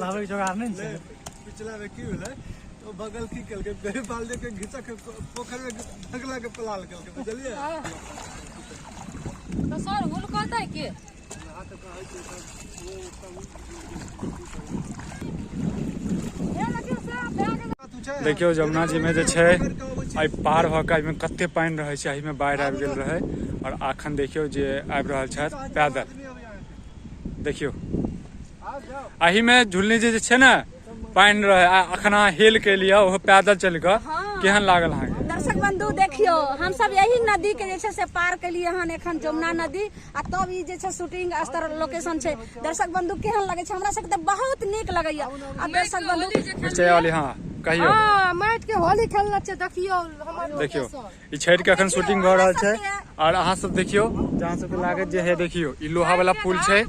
नहाबै के जोगाड़ नहि छै। पिछला में की भेलै, ओ बगल की केलकै, बेरी बाल्टी के घिचक के पोखरि में ढकला के पलाल केलकै, बुझलियै? तऽ सर हुलकतै के? देखियौ जमुना जी में जे छै एहि पार भऽ कऽ एहिमे कते पानि रहै छै, एहिमे बाढ़ि आबि गेल रहै। आओर अखन देखियौ जे आबि रहल छथि पैदल। देखियौ एहिमे झुलनी जी जे छै ने पानि रहै, आ अखन अहाँ हेल के लिअ ओहो पैदल चलि कऽ, केहन लागल अहाँके? दर्शक बंधु देखियौ, हमसब यही नदी के जे छै से पार केलियै हन एखन जमुना नदी, आ तब ई जे छै शूटिंग स्तर लोकेशन छै। दर्शक बंधु केहन लगै छै? हमरा सबके तऽ बहुत नीक लगैया। आ दर्शक बंधु मिरचाई वाली, हाँ कहियौ। हाँ, माटि के होली खेलने छै, देखियौ हमर देखियौ लोकेशन। ई छठि के अखन शूटिंग भऽ रहल छै। और अहाँ सब देखियौ, जहाँ सबके लागत जे है, देखियौ ई लोहा वाला पुल छै,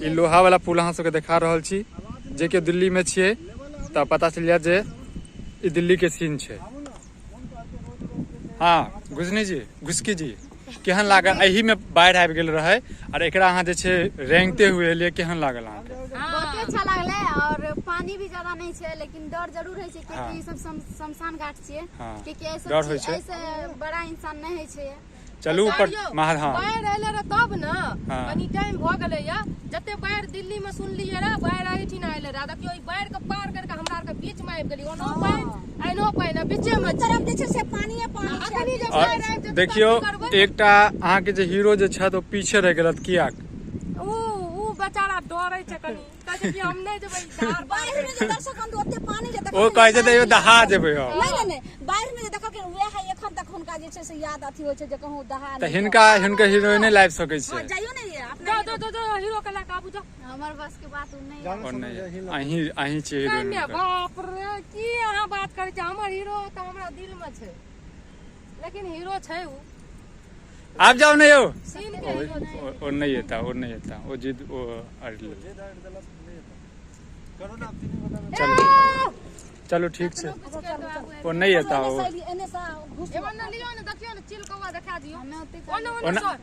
ई लोहा वाला पुल अहाँ सबके देखा रहल छी। जे के दिल्ली में छियै तऽ पता चलि जायत जे ई दिल्ली के सीन छै। हाँ घुसनी जी, घुसकी जी, केहन लागल? एही में बाढ़ि आबि गेल रहै और एकरा अहाँ जे छै रेंगते हुए एलियै, केहन लागल अहाँके? बहुते अच्छा लागलै। और पानी भी ज्यादा नहीं छै, लेकिन डर जरूर होइ छै, कियाकि ई सब शमशान घाट छियै। कियाकि एहि डर होइ छै। एहिसँ बड़ा इंसान नहि होइ छै। चलू ऊपर महा। हाँ, बाढ़ि एलै रह तब ने कनी टाइम भऽ गेलै। या जते बाढ़ि दिल्ली में सुनलियै रह, बाढ़ि एहिठिना एलै रह। देखियौ ई बाढ़ि के पार करके हमरा आरके बीच में आबि गेली। ओनो पानि, एनो पानि, आ बीचे में तरफ जे छै से पानिये पानि छै। अखनी जे और बाढ़ि आबि जेतै देखियौ तब की करबै? एकटा अहाँके जे हीरो जे छथि ओ पीछे रहि गेलथि, कियाक? ऊ बेचारा डरै छै कनी, कहै छै कि हम नहि जेबै ई धार पार। बाढ़ि में जे दर्शक बंधु ओते पानि जे ओ कहै छै तऽ दहा जेबै हम। नहि नहि नहि, बाढ़ि में जे देखलखिन वएह एखन तक हुनका जे छै से याद अथी होइ छै जे कहूँ दहा तऽ हिनका हिनकर हीरोइने लाबि सकै छै। हाँ, जाइयो ने ये अपना। जाओ जाओ जाओ, हीरो के लए कऽ आबू जाओ। हमर बस के बात ओ नहि। ओ नहि, अहीं अहीं छियै हीरोइन नहि, हुनकर। बाप रे, की अहाँ बात करै छी? हमर हीरो तऽ हमरा दिल में छै, लेकिन हीरो छै ऊ। आबि जाउ ने यौ। सीन के हीरो छै। ओ नहि एता, ओ नहि एता, ओ जिद ओ अड़ि लेलकै। चलू चलू, ठीक छै, ओ नहि एता ओ। एने से घुस एमन ने लियौ ने, देखियौ ने, चिल कौआ देखा दियौ। हमे ओते ओने ओने ओना सर।